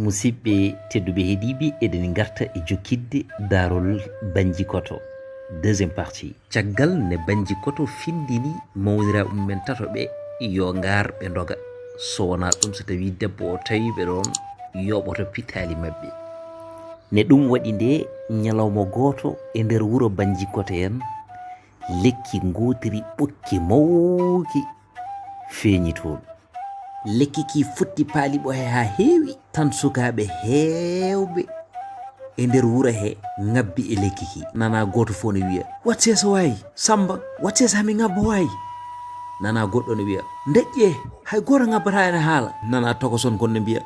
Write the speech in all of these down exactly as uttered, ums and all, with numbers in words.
Musidɓe tedduɓe heɗiiɓe, eɗen ngarta e jokkidde daarol Banji Koto, deuxième partie. Caggal ne Banji Koto findini mawniraaɓe mumen tato ɓe yo ngaar ɓe ndoga. So wonaa ɗum, so tawii debbo o tawii ɓe ɗoon, yoɓoto pittaali maɓɓe. Ne ɗum waɗi nde ñalawma gooto e nder wuro Banji Koto en, lekki ngootiri ɓokki mawki feeñi toon. Lekki ki futti paali ɓohe haa heewi, tan sukaaɓe heewɓe e nder wuro he ŋabbi e lekki ki. Nana gooto fof ne wiya, "Wat seesa waay, Samba, wat seesa hami ŋabba waay." Nana goɗɗo ne wiya, "Ndeƴƴe, hay gooto ŋabbataa ene haala." Nana tokoson kon ne mbiya,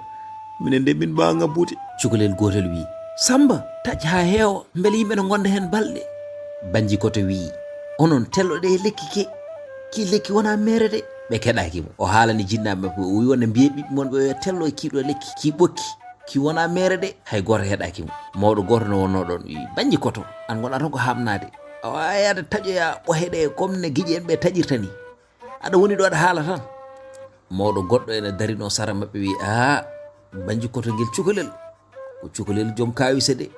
"Minen de min mbaawa ŋabbude." Cukalel gootel wii, "Samba, taƴ haa heewa, mbele yimɓe ne ngonda heen balɗe." Banji Koto wii, "Onon telloɗe e lekki ke, ki lekki wonaa meere de." Ɓe keɗaaki mo. O haalani jinnaaɓe maɓɓe, o wii wonde mbiye ɓiɓɓe mon ɓe yo tello e kiiɗo lekki, ki ɓokki, ki wonaa meere de, hay gooto heɗaaki mo. Mawɗo gooto no wonnoo ɗoon wii, "Banji Koto, aan ngonɗaa tan ko haaɓnaade. A waawaa yahde taƴoyaa ɓohe ɗe comme ne giƴi en ɓe taƴirta ni. Aɗa woni ɗo aɗa haala tan." Mawɗo goɗɗo ene darinoo sara maɓɓe wii, "Aa, Banji Koto ngel cukalel, ko cukalel joom kaawise de.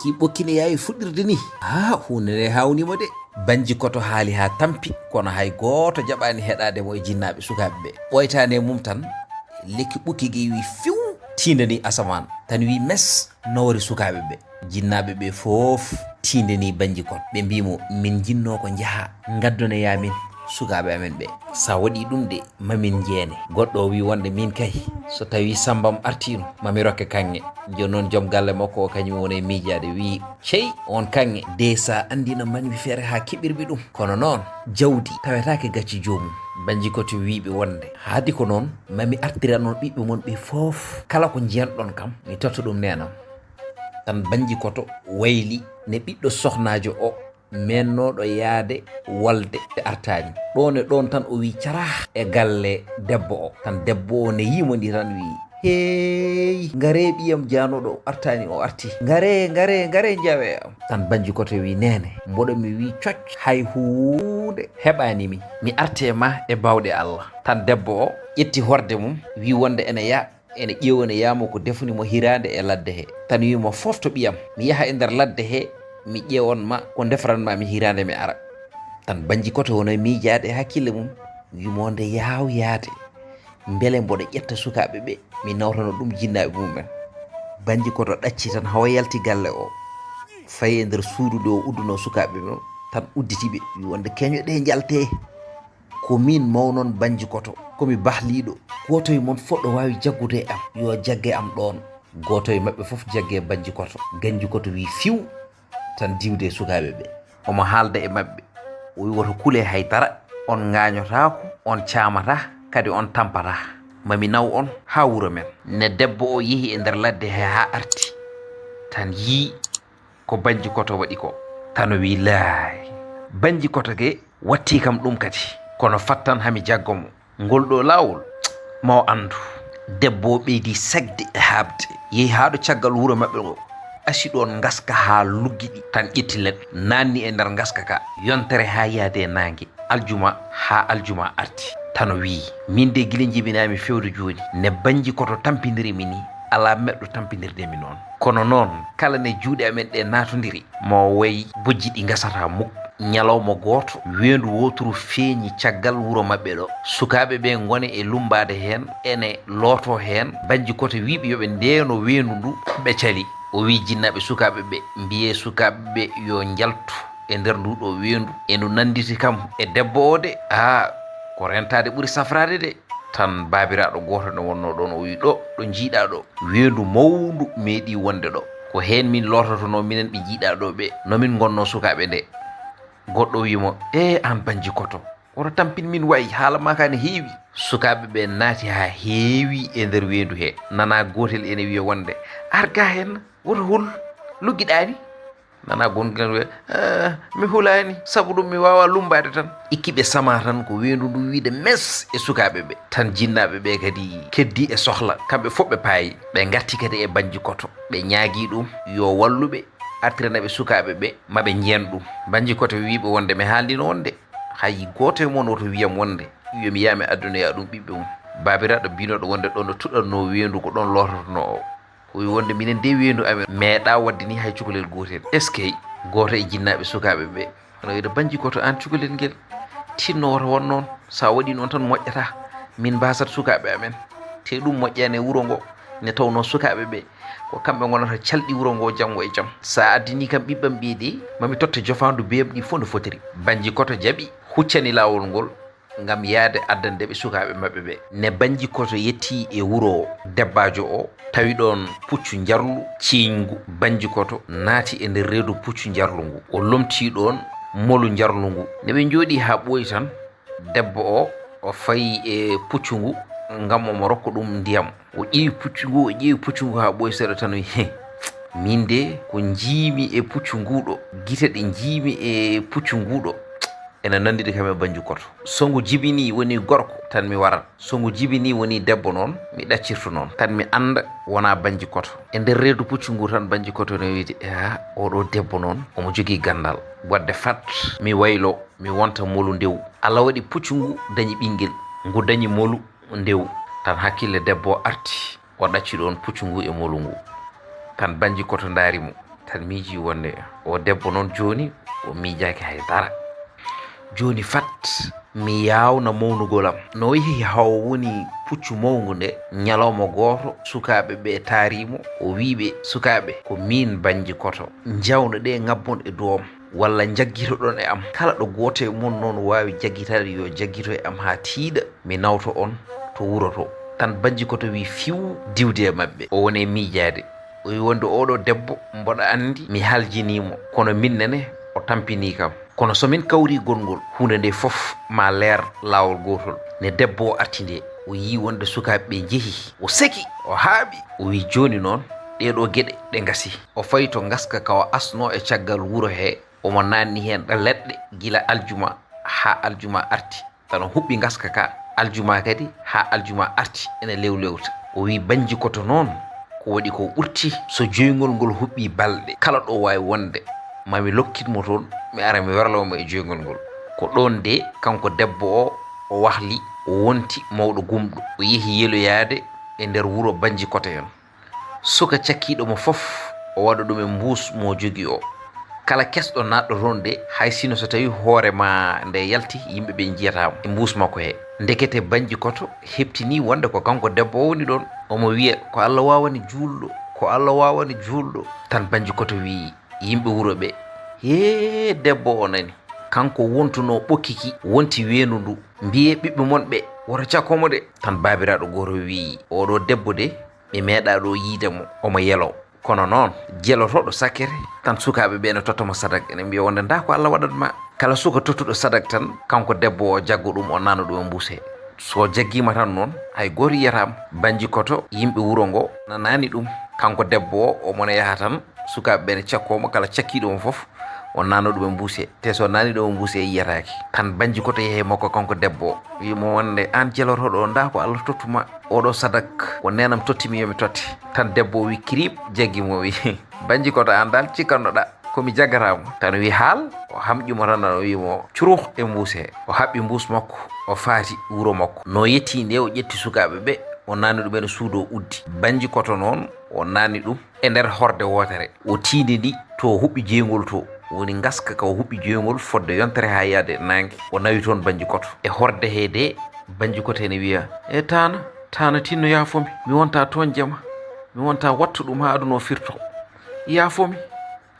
Ki ɓokki ne yaawi fuɗɗirde ni. Haa, huunde nde haawniima de." Banji Koto haali haa tampi, kono hay gooto jaɓaani heɗaade mo e jinnaaɓe sukaaɓe ɓe. Ɓooytaani e mum tan, lekki ɓokki gi wii fiw, tiindani asamaan, tan wii mes, nawori sukaaɓe ɓe. Jinnaaɓe ɓe fof tiindani Banji Koto. Ɓe mbii mo, "Min njinnoo ko njahaa, ngaddonoyaa min sukaaɓe amen ɓe. Sa waɗii ɗum de, mamin njeene." Goɗɗo o wii wonde, "Min kay, so tawii Samba am artiino, mami rokke kaŋŋe." Jooni noon, joom galle makko o, kañum woni e miijaade, wii, "Cey, oon kaŋŋe, de sa anndino manmi feere haa keɓirmi ɗum. Kono noon, jawdi tawetaake gacce joomum." Banji Koto wii ɓe wonde, "Haadi ko noon, mami artiran on ɓiɓɓe mon ɓe fof, kala ko njiyanɗon kam, mi totta ɗum neenam." Tan Banji Koto wayli ne ɓiɗɗo sohnaajo o, meennooɗo yahde walde artaani. Ɗoon e ɗoon tan o wii carah e galle debbo o. Tan debbo o ne yiimo ndi tan wii, "Heey, ngaree ɓiyam jaanooɗo artaani o arti. Ngaree, ngaree, ngaree njawee am." Tan Banji Koto wii, "Neene, mboɗo mi wii coc, hay huunde heɓaani mi. Mi arte e ma e baawɗe Allah." Tan debbo o ƴetti horde mum, wii wonde ene ya ene ƴeewa ne yaamo ko defni mo hiraande e ladde he. Tan wii mo, "Foofto ɓiyam, mi yaha e nder ladde he, mi ƴeewan ma ko ndefran ma mi hiraande mi ara." Tan Banji Koto wona miijaade e hakkille mum, wii mo nde yaaw yaade, mbele mboɗo ƴetta sukaaɓe ɓe, mi nawtano ɗum jinnaaɓe mumen. Banji Koto ɗacci tan hawa yalti galle o, fayi e nder suudu nde o uddunoo sukaaɓe mum, tan udditi ɓe, wii wonde, "Keño ɗe njaltee." "Ko miin mawnon Banji Koto, ko mi bahliiɗo. Gooto e mon fof ɗo waawi jaggude e am, yo jagge e am ɗoon." Gooto e maɓɓe fof jaggi e Banji Koto. Banji Koto wii fiw, tan diwde e sukaaɓe ɓe. Omo haalda e maɓɓe. O wii, "Woto kulee hay dara. On ŋaañotaako, on caamataa, kadi on tampataa. Mami naw on haa wuro men." Ne debbo o yehi e nder ladde he haa arti. Tan yii ko Banji Koto waɗi ko. Tan o wii, "Laay, Banji Koto ge wattii kam ɗum kadi. Kono fattan hami jaggo mo. Ngol ɗo laawol, ma o anndu." Debbo o ɓeydi segde e haaɓde. Yehi haa ɗo caggal wuro maɓɓe ngo. Asi ɗoon ngaska haa luggiɗi. Tan ƴetti leɗɗe, naanni e nder ngaska ka. Yontere haa yahde e naange. Aljuma haa aljuma arti. Tan o wii, "Min de gila njibinaami fewde jooni, ne Banji Koto tampindiri mi ni, alaa meɗɗo tampindirde mi noon. Kono noon, kala ne juuɗe amen ɗe naatondiri, mo wayi bojji ɗi ngasataa muk." Ñalawma gooto, weendu wooturu feeñi caggal wuro maɓɓe ɗo. Sukaaɓe ɓe ngoni e lummbaade heen, ene lootoo heen. Banji Koto wii ɓe yo ɓe ndeeno weendu ndu, ɓe cali. O wii jinnaaɓe sukaaɓe ɓe, "Mbiyee sukaaɓe ɓe yo njaltu e nder ndu ɗo weendu. E ndu nannditi kam e debbo o de, aa, ko rentaade ɓuri safraade de." Tan baabiraaɗo gooto ne wonnoo ɗoon, o wii, "Ɗo, ɗo njiiɗaa ɗo, weendu mawndu meeɗii wonde ɗo. Ko heen min loototonoo minen ɓe njiiɗaa ɗo ɓe, no min ngonnoo sukaaɓe nde." Goɗɗo wii mo, "Ee, aan Banji Koto, woto tampin min wayi, haala maa kaa ne heewi." Sukaaɓe ɓe naati haa heewi e nder weendu hee. Nanaa gootel ene wiya wonde, "Ar gaa heen, woto hul, luggiɗaa ni." Nanaa gonngel wiya, "Eh, mi hulaani, sabu ɗum mi waawaa lummbaade tan." Ikki ɓe samaa tan ko weendu ndu wiide mes e sukaaɓe ɓe. Tan jinnaaɓe ɓe kadi keddii e sohla, kamɓe fof ɓe paayi. Ɓe ngarti kadi e Banji Koto. Ɓe ñaagii ɗum yo wallu ɓe, artirana ɓe sukaaɓe ɓe, ma ɓe njeen ɗum. Banji Koto wii ɓe wonde, "Mi haalndino on de, hay gooto e mon woto wiyam wonde yo mi yahmi addunoya ɗum ɓiɓɓe mum. Baabiraaɗo biynooɗo wonde ɗon o tuɗatnoo weendu ko ɗon loototonoo o. O wi wonde minen de weendu amen meeɗaa waɗde ni hay cukalel gootel. Eskey, gooto e jinnaaɓe sukaaɓe ɓe no wiide, "Bannji Koto, aan cukalel ngel, tinno wota won noon. So a waɗii noon tan moƴƴataa. Min mbaasat sukaaɓe amen. Te ɗum moƴƴaani e wuro ngo, nde tawnoo sukaaɓe ɓe ko kamɓe ngonata calɗi wuro ngo janngo e jam. So a addinii kam ɓiɓɓam ɓiye de, ma mi totte jofaandu beyam ɗi fof no fotiri." Bannji Koto jaɓi, huccani laawol ngol ngam yahde addande ɓe sukaaɓe maɓɓe ɓe. Nde Bannji Koto yettii e wuro debbaajo o, tawi ɗoon puccu njarlu ciiñngu. Bannji Koto naati e nder reedu puccu njarlu ngu. O lomtii ɗoon molu njarlu ngu. Nde ɓe njooɗii haa ɓooyi tan, debbo o, o fayi e puccu ngu ngam omo rokka ɗum ndiyam. O ƴeewi puccu ngu, o ƴeewi puccu ngu haa ɓooyi seeɗa tan, o wi, "He, miin de ko njiimi e puccu ngu ɗo, gite ɗe njiimi e puccu ngu ɗo, ene nanndiri kam e Bannji Koto. So ngu jibinii woni gorko tan mi warat. So ngu jibinii woni debbo noon, mi ɗaccirto noon. Tan mi annda wonaa Bannji Koto." E nder reedu puccu ngu tan Bannji Koto ne wiide, "Haa, oɗo debbo noon, omo jogii ganndal. Waɗde fat mi waylo, mi wonta molu ndew." Allah waɗi puccu ngu dañi ɓinngel, ngu dañi molu ndew. Tan hakkille debbo o arti, o ɗacci ɗoon puccu ngu e molu ngu. Tan Bannji Koto ndaari mo, tan miiji wonde o debbo noon jooni o miijaaki hay dara. Jooni fat mi yaawna mawnugol am. No yehi haa o woni puccu mawngu nde, ñalawma gooto sukaaɓe ɓe taari mo, o wii ɓe, "Sukaaɓe, ko miin Bannji Koto. Njawno ɗe ngabbon e dow am, walla njaggitoɗon e am. Kala ɗo gooto e mon noon waawi jaggitaade, yo jaggito e am haa tiiɗa, mi nawta on to wuro to." Tan Bannji Koto wii fiw diwde e maɓɓe. O woni e miijaade. O wii wonde oɗo debbo mboɗo anndi mi haljinii mo, kono miin nene o tampinii kam. Kono so min kawrii gonngol, huunde nde fof ma leer laawol gootol. Nde debbo o arti nde, o yii wonde sukaaɓe ɓe njehi. O seki, o haaɓi. O wii, "Jooni noon, ɗee ɗoo geɗe ɗe ngasi." O fayi to ngaska ka o asnoo e caggal wuro hee, omo naanni heen ɗa leɗɗe gila aljuma haa aljuma arti. Tan o huɓɓi ngaska ka aljuma kadi haa aljuma arti ene lewlewta. O wii, "Bannji Koto noon, ko waɗi ko ɓurti. So joyngol ngol huɓɓii balɗe, kala ɗo waawi wonde, ma mi lokkit mo toon, mi ara mi werloo mo e joyngol ngol." Ko ɗoon de kanko debbo o, o wahli, o wonti mawɗo gumɗo. O yehi yeloyaade e nder wuro Bannji Koto en. Suka cakkiiɗo mo fof, o waɗa ɗum e mbuus mo jogii o. Kala kesɗo naatɗo toon de, hay sino so tawii hoore ma nde yalti, yimɓe ɓe njiyataa mo e mbuus makko he. Ndekete Bannji Koto heɓtinii wonde ko kanko debbo o woni ɗoon. Omo wiya, "Ko Allah waawani juulɗo, ko Allah waawani juulɗo." Tan Bannji Koto wii yimɓe wuro ɓe, "Hee, debbo o nani. Kanko wontunoo ɓokki ki, wonti weendu ndu. Mbiyee ɓiɓɓe mon ɓe, woto cakkoo mo de." Tan baabiraaɗo gooto wii, "Oɗo debbo de, mi meeɗaa ɗo yiide mo, omo yeloo. Kono noon, jelotooɗo sakkete, tan sukaaɓe ɓe ne totta mo sadak, ene mbiya wonde ndaa ko Allah waɗat ma." Kala suka tottuɗo sadak tan, kanko debbo o jaggo ɗum, o naana ɗum e mbuus he. So jaggiima tan noon, hay gooto yiyata mo. Bannji Koto, yimɓe wuro ngo nanaani ɗum. Kanko debbo o, omo ne yaha tan, sukaaɓe ɓe ne cakkoo mo, kala cakkiiɗo mo fof, o naana ɗum e mbuus he. Te so naani ɗum e mbuus he, yiyataake. Tan Bannji Koto yehi e makko, kanko debbo o. Wii mo wonde, "Aan jelotooɗo o, ndaa ko Allah tottu ma. Oɗo sadak ko neenam totti mi yo mi totte." Tan debbo o wii kiriiɓ, jaggi mo, wii, "Bannji Koto, aan dal cikkannoɗaa ko mi jaggataa mo." Tan wii haal, o hamƴi mo tan, o wii mo curux e mbuus he. O haɓɓi mbuus makko, o faati wuro makko. No yettii nde, o ƴetti sukaaɓe ɓe, o naani ɗum e suudu, o uddi. Bannji Koto noon, o naani ɗum e nder horde wootere. O tiindi ndi to o huɓɓi jeyngol to. Woni ngaska ka o huɓɓi jeyngol fodde yontere haa yahde naange. O nawi toon Bannji Koto. E horde he de, Bannji Koto ene wiya, "E Taana, Taana tinno yaafo mi. Mi wonta tooñde ma. Mi wonta wattu ɗum haa aduna o firto. Yaafo mi."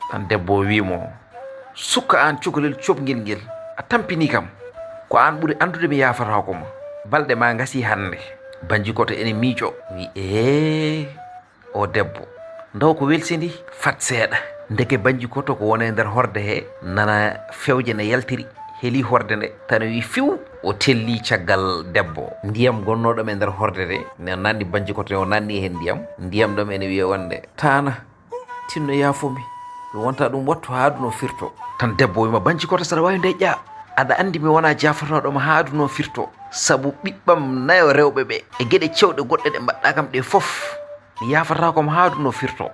Tan debbo o wii mo, "Sukka aan cukalel coɓngel ngel, a tampinii kam. Ko aan ɓuri anndude mi yaafataako ma. Balɗe ma ngasii hannde." Bannji Koto ene miijo, wii, "Ee." O debbo, ndaw ko welsindi, fat seeɗa. Ndeke Bannji Koto ko woni e nder horde he, nana fewje ne yaltiri, heli horde nde, tan o wii fiw, o telli caggal debbo. Ndiyam gonnooɗam e nder horde nde, ne nanni Bannji Koto, o nanni heen ndiyam. Ndiyam ɗam ene wiya wonde, "Taana, tinno yaafo mi, mi wonta ɗum wattu haa aduna o firto." Tan debbo wii mo, "Bannji Koto, saɗa waawi ndeƴƴa. Aɗa anndi mi wonaa jaafotooɗo ma haa aduna o firto. Sabu ɓiɓɓam nayo rewɓe ɓe, e geɗe cewɗe goɗɗe ɗe mbaɗɗaa kam ɗe fof. Mi yaafataako ma haa aduna o firto."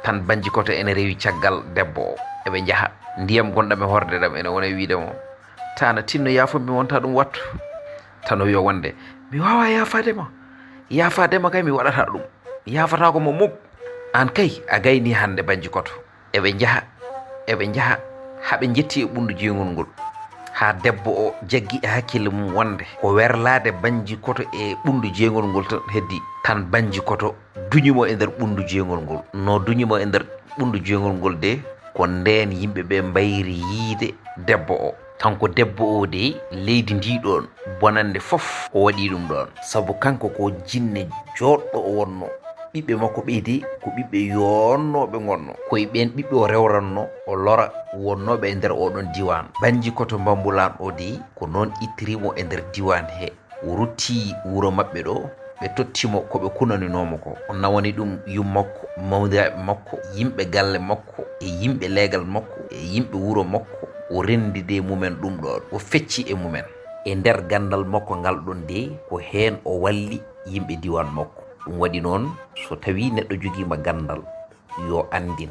Tan Bannji Koto ene rewi caggal debbo o. Eɓe njaha. Ndiyam gonɗam e horde ɗam ene wona e wiide mo, "Taana, tinno yaafo mi, mi wonta ɗum wattu." Tan o wiya wonde, Mi waawaa yaafaade ma. Yaafaade ma kay mi waɗataa ɗum. Mi yaafataa ko ma muk. Aan kay a gayni hannde Bannji Koto. Eɓe njaha, eɓe njaha, haa ɓe njetti e ɓunndu jeygol ngol. Haa debbo o jaggi e hakkille mum wonde ko werlaade Bannji Koto e ɓunndu jeygol ngol tan heddi. Tan Bannji Koto duñi mo e nder ɓunndu jeygol ngol. No duñi mo e nder ɓunndu jeygol ngol de, ko ndeen yimɓe ɓe mbayri yiide debbo o. Kanko debbo o de, leydi ndi ɗoon bonannde fof o waɗi ɗum ɗoon. Sabu kanko ko jinne jooɗɗo o wonno. Ɓiɓɓe makko ɓe de ko ɓiɓɓe yoonnooɓe ngonno. Ko e ɓeen ɓiɓɓe o rewranno, o lora wonnooɓe e nder oɗon diiwaan. Bannji Koto Mbambulaan o de ko noon ittiri mo e nder diiwaan he. O rutti wuro maɓɓe ɗo, ɓe totti mo ko ɓe kunaninoo mo ko. O nawani ɗum yum makko, mawniraaɓe makko, yimɓe galle makko, e yimɓe leegal makko, e yimɓe wuro makko. O renndidi e mumen ɗum ɗoon, o fecci e mumen. E nder ganndal makko ngal ɗoon de, ko heen o walli yimɓe diiwaan makko. Ɗum waɗi noon, so tawii neɗɗo jogiima ganndal, yo anndin.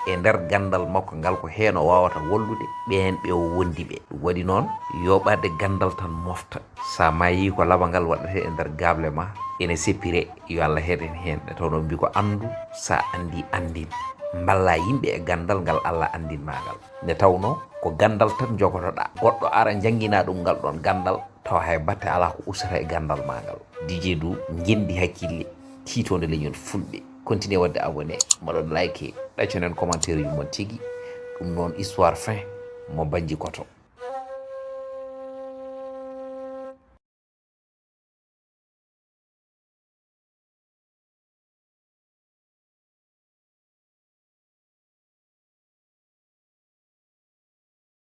E nder ganndal makko ngal, ko heen o waawata wallude ɓeen ɓe o wondi ɓe. Ɗum waɗi noon, yooɓaade ganndal tan mofta. So a maayii, ko labangal waɗetee e nder gaable ma, ene seppiree. Yo Allah heɗ en heen. Nde tawnoo mbi ko anndu, so a anndii, anndin. Mballaa yimɓe e ganndal ngal Allah anndin maa ngal. Nde tawnoo ko ganndal tan njogotoɗaa. Goɗɗo ara janngina ɗum ngal ɗoon ganndal, tawa hay batte alaa ko ustata e ganndal maa ngal. D J Dou, ngenndi hakkille, tiitoonde leñol Fulɓe. Continuez waɗde abonné, moɗon like, ɗacconen commentaire uji mon tigi. Ɗum noon, histoire fin mo Bannji Koto.